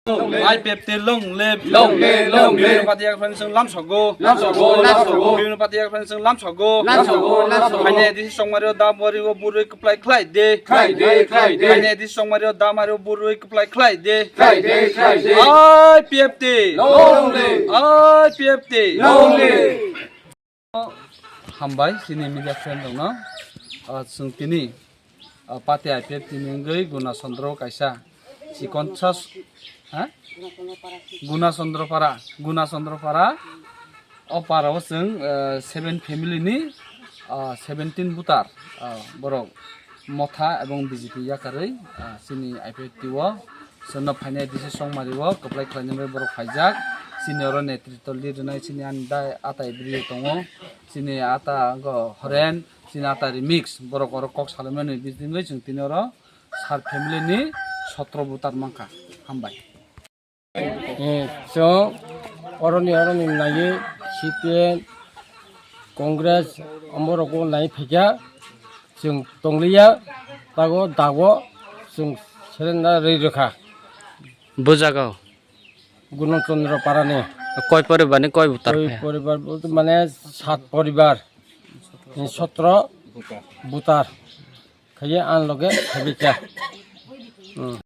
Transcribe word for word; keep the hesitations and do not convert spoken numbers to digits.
I P F T long live. Long live, long live. Bini party yakarphani chwng lamsogo. Lamsogo, lamsogo. Bini party yakarphani chwng lamsogo. Lamsogo, lamsogo. Haini A D C chongmari o damari o burui kwplai khlai de. Khlai de, khlai de. Haini A D C chongmari o damari o burui kwplai khlai de. Khlai de, khlai de. I P F T. Long live. I P F T. Long live. Hambai chini media friend rokno. Ah, chwng tini, ah, party I P F T ni wngwi Guna Chandra kaisa chikon sas, ha? Guna Chandra para, Guna Chandra para. O para o chwng, ah, seven family ni, ah, seventeen voter, ah, borok Motha ebong B J P yakarwi, ah, chini I P F T o. Chwngno phainai D C Songmari o kwplai khlainani bagwi borok phaijak. Chini oro netritw lead rwnai chini ani dai ata Ibri tongo. Chini ata wngkha Horen, chini ata Remix. Borok oro kok salaimani bisingwi chwng tini oro sar family ni sotro voter mankha. Hambai. Eh, chwng oroni oroni naiwi C P M, Congress, omorokbo nai phaikha. Chwng tongliya, tago dago chwng seleng na rwi rwkha. Bujagao. Gunan Chandra Parani. Koi poribar ni koi butar Koi khe? Poribar bolte mane sat poribar. Ni sotro butar. Khaye ang loge khabe kya. Hmm.